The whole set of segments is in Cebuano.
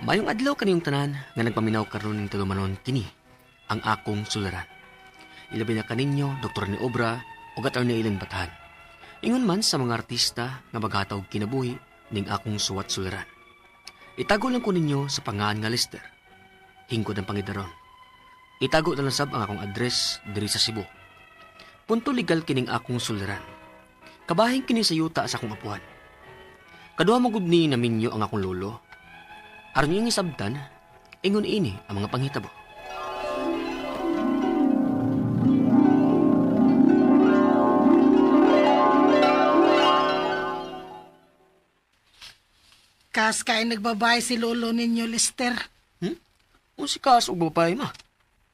Mayong adlaw kaniyong tanan nga nagpaminaw karon ning tulumanon kini ang akong suliran. Ilabi na kaninyo Dr. ni Obra ug Attorney Eileen Batahan. Ingon man sa mga artista nga maghataw og kinabuhi ning akong suwat suliran. Itago lang ko ninyo sa pangalan nga Lester. Hingkod ang pangidaron. Itago na lang sab ang akong address diri sa Cebu. Punto legal kining akong suliran. Kabahin kini sa yuta sa akong apuhan. Kaduha mo gud ni naminyo ang akong lolo. Aron iyong isabtan, ingon ini ang mga panghitabo. Kas kay nagbabay si lolo ninyo, Lester. Unsi kas og babae ma?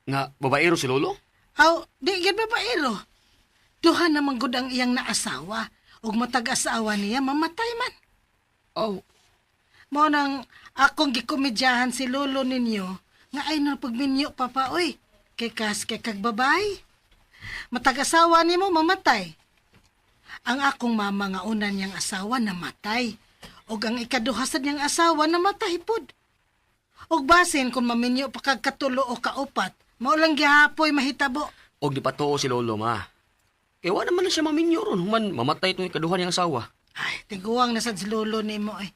Nga babaero si lolo? Aw, di gyud babaero. Duha naman gud ang iyang naasawa. Ug matag asawa niya, mamatay man. Aw, Mao nang akong gikomedyahan si lolo ninyo nga ay na pagminyo papa oy. Kay kas kay kag babay. Matag asawa nimo mamatay. Ang akong mama nga una niyang asawa namatay. Ug ang ikaduha sad niyang asawa namatay pud. Ug basin kung maminyo pa kag katulo o kaupat, mao lang gihapoy mahitabo. Og di patuo si lolo ma. Kay wa naman na siya maminyo ron human mamatay itong ikaduha niyang asawa. Ay, tiguang na sad si lolo nimo eh.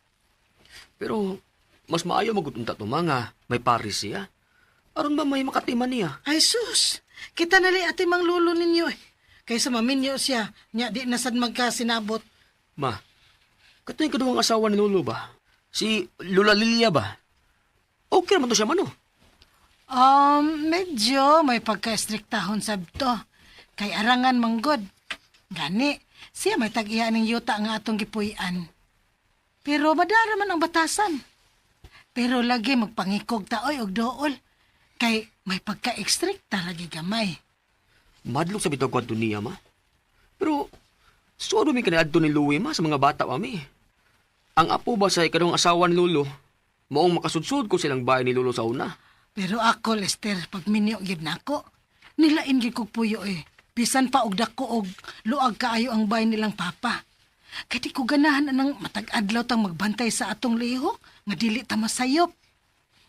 Pero mas maayo magutunta to mga may paris siya. Aron ba may makatiman niya? Ay sus, kita nali ati mang lolo ninyo eh. Kaysa maminyo siya, nya di na sad magkasinabot. Ma, katong ikaduhang asawa ni lolo ba? Si Lola Lilia ba? Okay naman to siya mano. Medyo may pagka-estriktahon sabto. Kay arangan manggod. Gani, siya may tag-iya ning yuta nga atong gipuy-an. Pero madara man ang batasan. Pero lagi magpangikog ta oy og dool. Kay may pagka-estrikta lagi gamay. Madlok sa bitaw kwadto niya, ma. Pero, suado mi kaniadto ni Louie, ma, sa mga bata pa mi. Ang apo ba sa ikaduhang asawa ni Lolo? Maong makasudsud ko silang bahay ni Lolo sa una. Pero ako, Lester, pag minyo gyud nako, nilain gyud kog puyo eh. Bisan pa og dako og luag kaayo ang bahay nilang papa. Kay di ko ganahan anang matag-adlaw tang magbantay sa atong lihok nga dili ta masayop.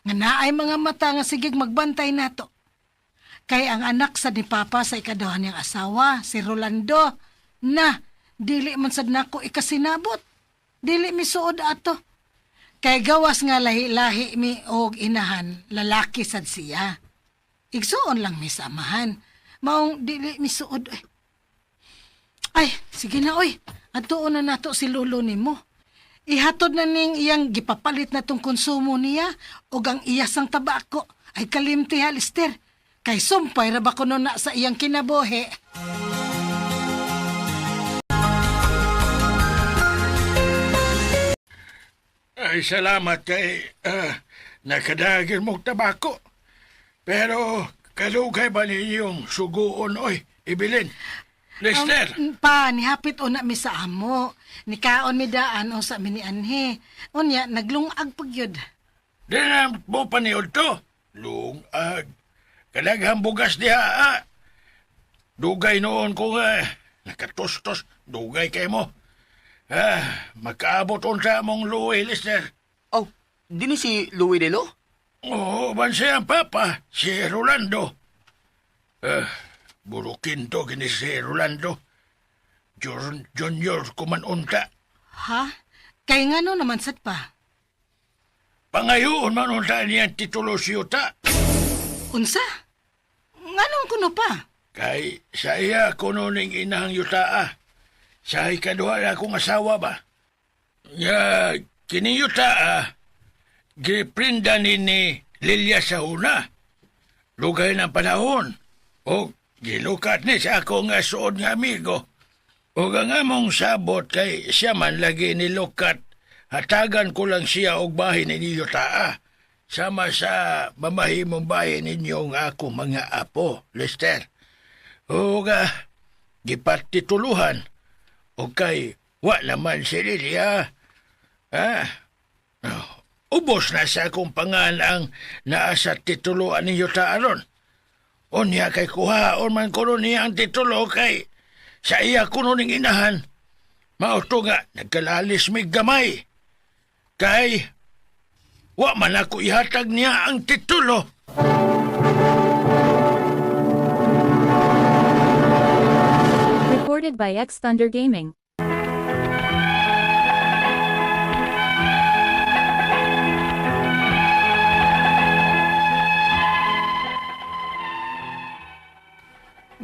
Nga naay mga mata nga sigig magbantay nato. Kay ang anak sa ni papa sa ikaduha niyang asawa, si Rolando, na dili man sad nako ikasinabot. Dili misuod ato. Kay gawas nga lahi-lahi mi og inahan, lalaki sad siya. Igsuon lang mi sa amahan. Maong dili mi suod. Eh. Ay, sige na oy. Adtuon na nato si lolo nimo. Ihatod na ning iyang gipapalit na tong konsumo niya og ang iyasang tabako ay kalimti ha, Lister. Kay sumpay ra ba kuno na sa iyang kinabuhi. Ay, salamat kay nakadagin mong tabako. Pero kalugay ba ninyong suguon, oy, ibilin? Lester, Pa, nihapit una mi sa amo. Nikaon mi daan o sa mi ni anhi. Unya, naglungag pag yun. Di na mo paniod to. Lungag. Kadaghang bugas diha, ah. Dugay noon ko nga, nakatustos, dugay kay mo. Ah, makaabot unsa mong luwi, Lester. Oh, dini si Louie Delo? Oo, ban siya ang papa, si Rolando. Ah, burukin to kini si Rolando. Junior kuman unta. Ha? Kay ngano naman sad pa? Pangayoon man unta niya ang titulo siyuta. Unsa? Nganong kuno pa? Kay sa iya kuno ning inahang yuta. Sa ikaduha na akong asawa ba? Nga kini yuta giprinda ni Lilia sa una. Lugay ng panahon. O gilukat ni sa ako nga suod nga amigo. O ang among sabot kay siya man lagi nilukat. Hatagan ko lang siya og bahin ni yuta. Sama sa mamahimong bahin ninyo nga ako mga apo, Lester. O ga, gipatituluhan. O kay, wa naman si Lilia. Ah, oh, ubos na sa akong pangan ang naa sa tituloan ninyo ta aron. Unya kay kuhaon man kuno niya ang titulo kay sa iya kuno ning inahan. Mao to nga, nagkalalis mig gamay. Kay, Wa man ako ihatag niya ang titulo. Recorded by X Thunder Gaming.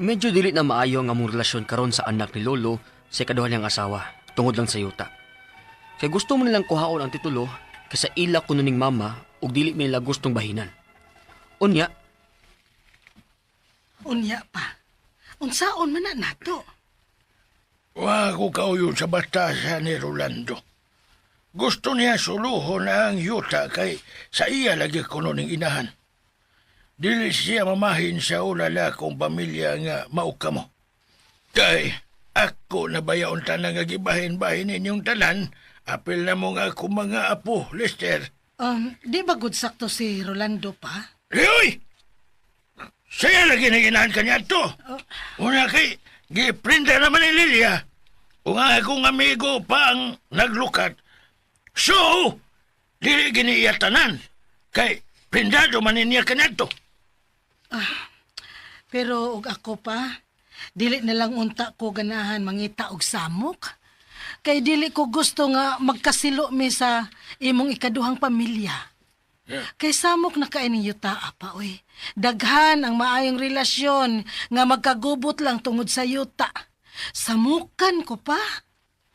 Medyo dili na maayo ang among relasyon karon sa anak ni Lolo sa ikaduha niyang asawa tungod lang sa yuta. Kay gusto mo nilang kuhaon ang titulo kaysa ila kuno ning mama ug dili mi nila gustong bahinan. Unya, Unya pa. Unsaon man na nato? Wa ko kauyo sa batasan ni Rolando. Gusto niya suluhon ang yuta kay sa iya lagi kuno ning inahan. Dili siya mamahin sa ulala kong pamilya nga mauka mo. Kay ako na bayaon tanan nga gibahin-bahin ninyong tanan, apil na mo nga akong mga apo, Lester. Di ba good sakto si Rolando pa? Leoy! Siya lagi nang inahan kanya to. Una kay, giprinta naman ni Lilia. Kung ang akong amigo pa ang naglukat. So, dili gini iya tanan. Kay, prindado man niya kanya to. Pero og ako pa, dili na lang unta ko ganahan mangita og samok. Kay dili ko gusto nga magkasilo mi sa imong ikaduhang pamilya. Yeah. Kay samok na kay ning yuta pa oy. Daghan ang maayong relasyon nga magkagubot lang tungod sa yuta. Samukan ko pa.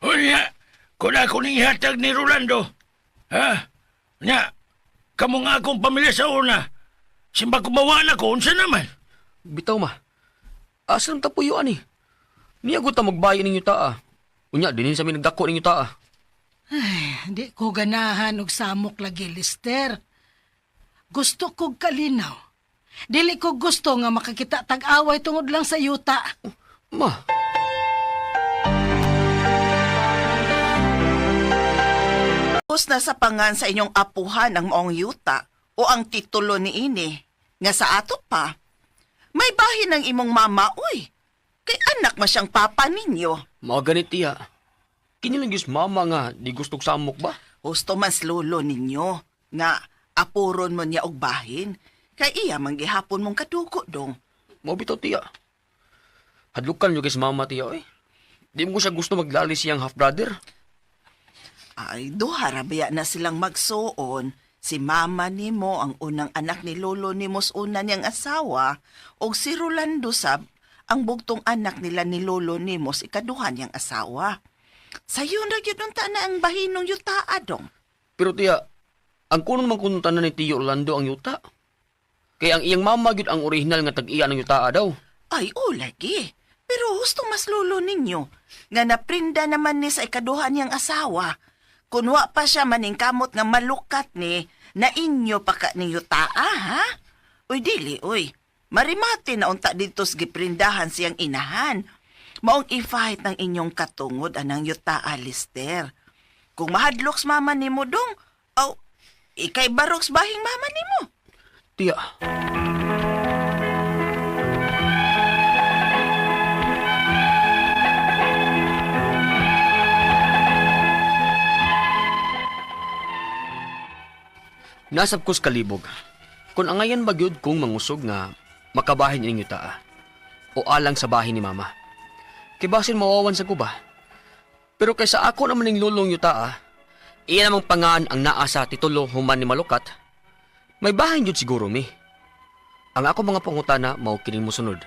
Unya, kung ako ning ihatag ni Rolando, ha? Nya, kamo nga akong pamilya sa una. Simba kumawa na ko, unsa naman? Bitaw ma. Asa lang tapuyo ani? Niya gud ta magbayi ning yuta ah. Unya dinhin sa mi nagdako ning yuta ah. Ay, di ko ganahan og samok lagi, Lister. Gusto kog kalinaw. Dili ko gusto nga makakita tag-away tungod lang sa yuta. Ma, Tapos na sa pangan sa inyong apuhan ang maong yuta o ang titulo ni ini, nga sa ato pa. May bahin ang imong mama, uy. Kay anak ma siyang papa ninyo. mao ganit tiya. Kini lang gyud mama nga di gustog samok ba? Husto man sa lolo ninyo, nga apuron mo niya og bahin. Kay iya man gihapon mong kadugo dong. Mao bitaw tiya. Hadlukan yo kay sa mama tiya oy. Di mo ko siya gusto maglali siyang half brother. Ay, duha ra baya na silang magsuon. Si mama nimo ang unang anak ni lolo nimo sa una niyang asawa, ug si Rolando sab ang bugtong anak nila ni lolo nimo sa ikaduha niyang asawa. Sayo na gyud unta na ang bahinong yutaa dong. Pero tiya, ang kuno man kuno tanan ni Tiyo Orlando ang yuta. Kay ang iyang mama gyud ang orihinal nga tag-iya ng yuta daw. Ay, o lagi. Pero husto mas lolo ninyo nga naprinda naman ni sa ikaduha niyang asawa. Kunwa pa siya maningkamot nga malukat ni na inyo pa ka ni yutaa, ha? Uy, dili, uy. Marimate na unta dito sa giprindahan siyang inahan. Maong i-fight ng inyong katungod anang yutaa, Lister. Kung mahadloks mama nimo dong, aw, ikay baroks bahing mama nimo. Tiya, nasab ko sa kalibog. Kung angayan ba gyud kong mangusog nga makabahin ining yutaa o alang sa bahin ni mama. Kay basin mawawan sa guba. Pero kaysa ako naman ning lulong yutaa, iya namang pangaan ang naa sa titulo human ni malukat, may bahin gyud siguro mi. Ang ako mga pangutana mao kining mosunod.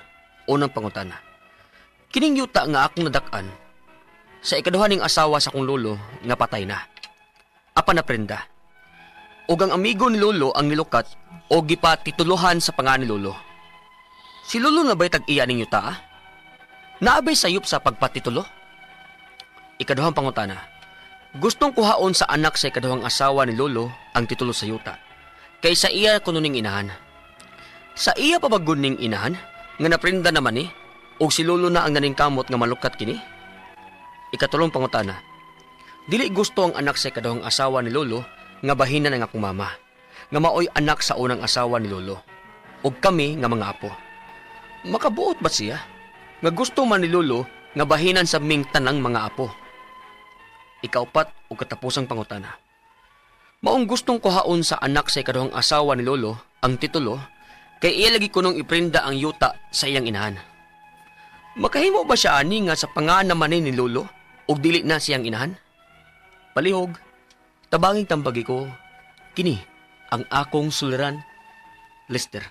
Unang pangutana. Kining yuta nga akong nadak-an sa ikaduha ning asawa sa akong lolo nga patay na. Apan naprenda. Ug ang amigo ni lolo ang nilukat o gipatituluhan sa pangan ni lolo. Si lolo na ba'y tag-iya ning yuta? Ah? Naabay sayop sa pagpatitulo? Ikaduhang pangutana. Gustong kuhaon sa anak sa ikaduhang asawa ni lolo ang titulo sa yuta. Kaysa iya kuno ning inahan. Sa iya pa ba gud ning inahan nga naprinda naman ni og si lolo na ang naningkamot nga malukat kini? Ikatulong pangutana. Dili gusto ang anak sa ikaduhang asawa ni lolo nga bahinan ang akong mama, nga maoy anak sa unang asawa ni lolo, ug kami nga mga apo. Makabuot ba siya? Nga gusto man ni lolo nga bahinan sa ming tanang mga apo. Ikaupat o katapusang pangutana. Maong gustong kuhaon sa anak sa ikaduhang asawa ni Lolo ang titulo kay iya lagi kunong iprinda ang yuta sa iyang inahan. Makahimo ba siya ani nga sa pangalan naman ni Lolo ug dili na siyang inahan? Palihog, tabanging tambagi ko, kini ang akong suliran, Lester.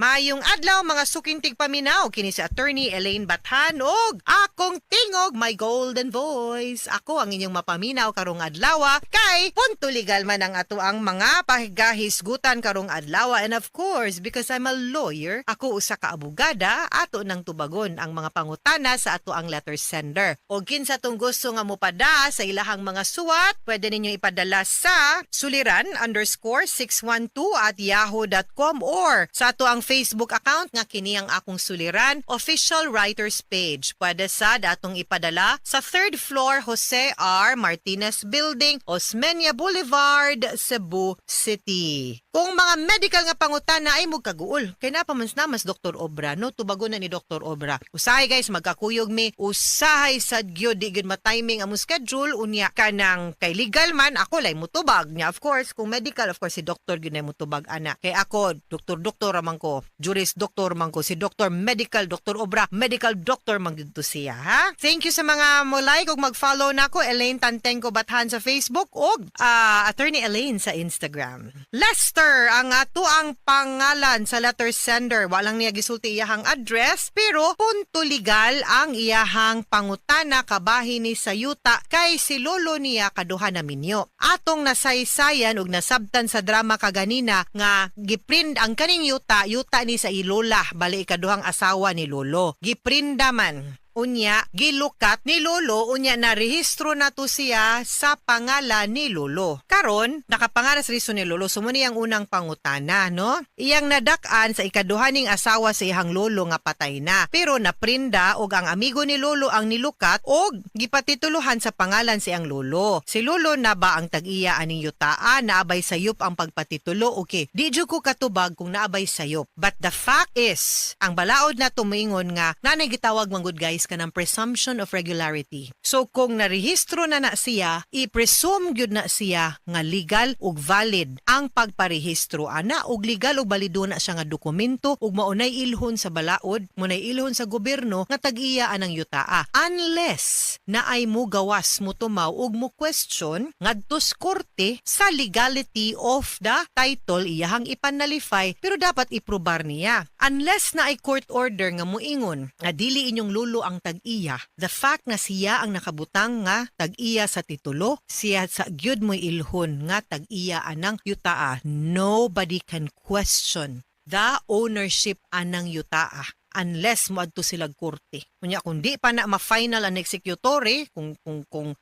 Maayong adlaw, mga suking tigpaminaw, kini si Attorney Elaine Bathan og akong tingog, my golden voice. Ako ang inyong mapaminaw karong adlaw kay punto legal man ang ato ang mga paghahisgutan karong adlaw, and of course, because I'm a lawyer, ako usa ka abogada, ato nang tubagon ang mga pangutana sa ato ang letter sender. Og kinsa tong gusto nga mopada sa ilahang mga suwat, pwede ninyo ipadala sa suliran_612@yahoo.com or sa ato ang Facebook account nga kini ang Akong Suliran Official Writers Page. Pwede sad atong ipadala sa third floor, Jose R. Martinez Building, Osmeña Boulevard, Cebu City. Kung mga medical nga pangutana ay mo kaguol. Kay naa pa man namas Dr. Obra, no? Tubagon na ni Dr. Obra. Usahay, guys, magkakuyog mi. Usahay sad gyud di gyud ma-timing among schedule unya kanang kay legal man ako lay mutubag niya. Of course, kung medical, of course si doktor gyud na mutubag ana. Kay ako doktor doktor man ko, juris doctor man ko, si Doctor Medical, Dr. Obra, medical doctor man gyud to siya, ha? Thank you sa mga mo like ug mag-follow nako, Elaine Tantengco Bathan sa Facebook ug Attorney Elaine sa Instagram. Lester ang ato ang pangalan sa letter sender. Walang niya gisulti iyahang address pero punto legal ang iyahang pangutana kabahin ni sa yuta kay si lolo niya kaduha na minyo. Atong nasaysayan ug nasabtan sa drama kaganina nga giprint ang kaning yuta, yuta ni sa ilola, bali ikaduhang asawa ni lolo. Giprinda man. Unya, gilukat ni Lolo, unya na rehistro na to siya sa pangalan ni Lolo. Karon, nakapangalan sa rehistro ni Lolo, so mao ni ang unang pangutana, no? Iyang nadak-an sa ikaduhaning asawa sa iyang lolo nga patay na. Pero naprinda og ang amigo ni Lolo ang nilukat og gipatituluhan sa pangalan sa iyang lolo. Si Lolo na ba ang tag-iya aning yutaa? Naabay sayop ang pagpatitulo? Okay, di jud ko katubag kung naabay sayop. But the fact is, ang balaod na tumingon nga nanay gitawag man gud, guys, kanang presumption of regularity. So kung narehistro na na siya, i-presume gyud na siya nga legal ug valid ang pagparehistro ana ug legal ug balido na siya nga dokumento ug maunay ilhon sa balaod, maunay ilhon sa gobyerno nga tag-iya anang yutaa. Unless na ay mo gawas, mo tumaw ug mo question ngadto sa korte sa legality of the title iyahang ipan-nullify, pero dapat iprobar niya. Unless na ay court order nga muingon nga dili inyong lolo ang tag-iya, the fact nga siya ang nakabutang nga tag-iya sa titulo, siya sa gyud mo'y ilhon nga tag-iya anang yutaa. Nobody can question the ownership anang yutaa unless moadto sila korte. Unya kung di pa na ma-final ang executory, kung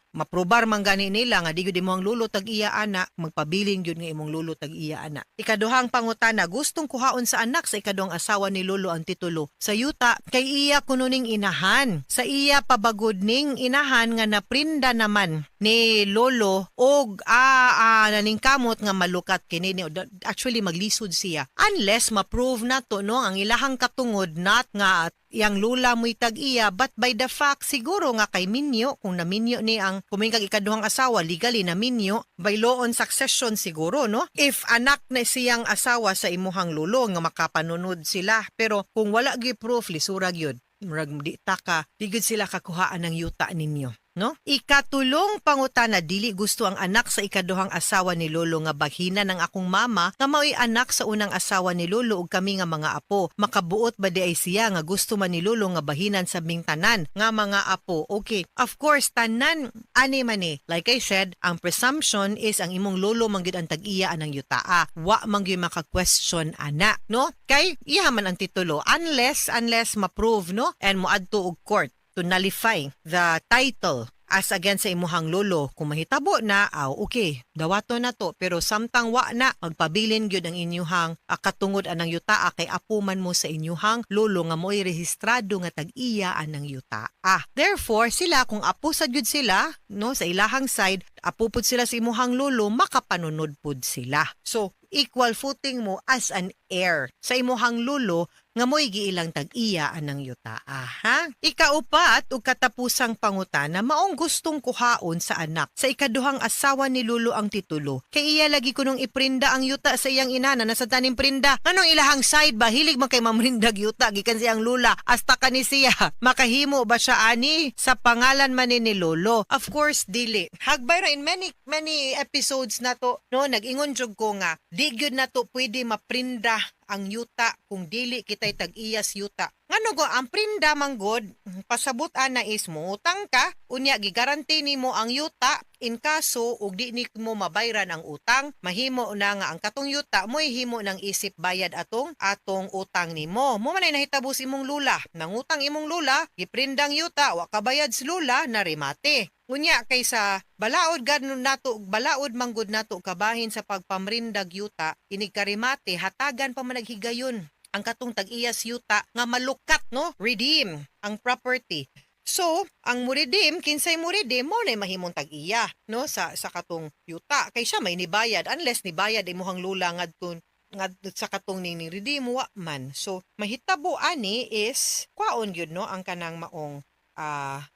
maprobar man gani nila nga di gyud imong lolo tag-iya ana, magpabilin gyud nga imong lolo tag-iya ana. Ikaduhang pangutana, gustong kuhaon sa anak sa ikaduhang asawa ni lolo ang titulo sa yuta kay iya kuno ning inahan. Sa iya pabagod ning inahan nga naprinda naman ni lolo og naningkamot nga malukat kini ni. Actually, maglisod siya unless ma-prove na to, no, ang ilahang katungod, not nga iyang lula mo'y tag-iya, but by the fact siguro nga kay minyo, kung naminyo ni ang kumingkag ikaduhang asawa, legally naminyo by law on succession siguro, no, if anak na siyang asawa sa imuhang lolo nga makapanunod sila. Pero kung wala gyud proof, lisura gyud, murag di ta ka, di gyud sila kakuhaan ng yuta ninyo, no? Ikatulong pangutana, dili gusto ang anak sa ikaduhang asawa ni lolo nga baghina ng akong mama nga mao'y anak sa unang asawa ni lolo ug kami nga mga apo. Makabuot ba di ay siya nga gusto man ni lolo nga bahinan sa ming tanan nga mga apo? Okay, of course, tanan ani man eh. Like I said, ang presumption is ang imong lolo man gyud ang tag-iya anang yutaa. Wa man gyud maka-question ana, no? Kay iya man ang titulo unless ma-prove, no, and moadto og court to nullify the title as against sa imuhang lolo. Kung mahitabo na, aw, okay, dawato na to. Pero samtang wa na, magpabilin gyud ang inyuhang katungod anang yutaa kay apo man mo sa inyuhang lolo nga mo'y rehistrado nga tag-iya anang yutaa. Therefore, sila kung apo sa gyud sila, no, sa ilahang side, apo pud sila sa imuhang lolo, makapanunod pud sila. So, equal footing mo as an heir sa imuhang lolo. nga mo'y giilang tag-iya anang yuta. Ha? Ikaupat ug katapusang pangutana, maong gustong kuhaon sa anak sa ikaduhang asawa ni Lulo ang titulo. Kay iya lagi kunong iprinda ang yuta sa iyang ina na nasa taning prinda. Anong ilahang side ba? Hilig man kay mamrindag yuta gikan siyang lula hasta kani siya. Makahimo ba siya ani sa pangalan man ni Lolo? Of course dili. Hagbay ra in many many episodes na to, no, nag-ingon jud ko nga di gyud na to pwede maprinda ang yuta kung dili kita'y tag-iyas yuta. Ngano go ang prinda manggod, pasabot ana is moutang ka, unya gigaranti nimo ang yuta in kaso ug di nimo mabayran ang utang, mahimo na nga ang katong yuta mo'y himo ng isip bayad atong atong utang nimo. Mo man ay nahitabo sa imong lula. Nangutang imong lula, giprindang yuta, wa kabayad sa lula, narimate. Unya kay sa balaod ganun nato, balaod manggod nato kabahin sa pagpamrindag yuta, inig karimate hatagan pa man naghigayon ang katong tag-iyas yuta nga malukat, no, redeem ang property. So, ang muredeem, kinsay muredeem, mo na mahimong tag-iya, no, sa katong yuta. Kay siya may nibayad, unless nibayad imuhang lula ngadto ngadto sa katong ning redeem, wa man. So, mahitabo ani is kwaon gyud, no, ang kanang maong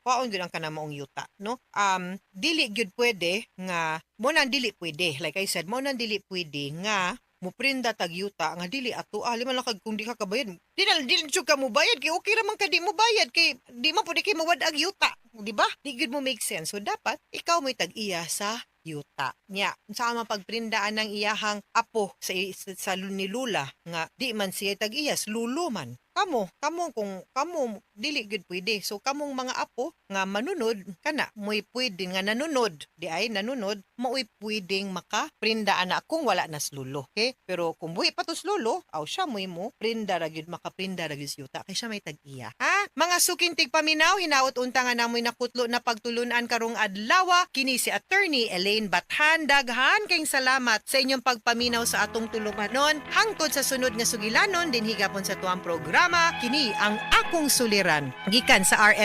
kwaon gyud ang kanang maong yuta, no. Dili gyud pwede nga mo nang dili pwede, like I said, mo nang dili pwede nga muprinda tag yuta nga dili ato. Ah, lima lang kag kung di ka kabayad, di na dili jud ka mobayad kay okay ra man ka di mo bayad kay di man pud kay mawad ang yuta, di ba? Di gyud mo make sense. So dapat ikaw mo'y tag-iya sa yuta nya. Unsa man pagprindaan ng iyahang apo sa ni Lula nga di man siya tag-iyas, lulo man? Kamo kamo kung kamo dili gyud pwede. So kamong mga apo nga manunod kana mo'y pwede nga nanunod di ay nanunod, mao'y pwedeng makaprinda ana kung wala na lulo, okay? Pero kung buhi pa to lulo, aw siya mo'y mo prinda ra gyud, makaprinda ra gyud sa yuta kay siya may tag-iya, ha. Mga suking tigpaminaw, hinaot unta nga namoy nakutlo na pagtulunan karong adlaw. Kini si Attorney Elaine Bathan. Daghan kayong salamat sa inyong pagpaminaw sa atong tulumanon. Hangtod sa sunod nga sugilanon dinhi gapon sa tuang programa, kini ang Akong Suliran, gikan sa RM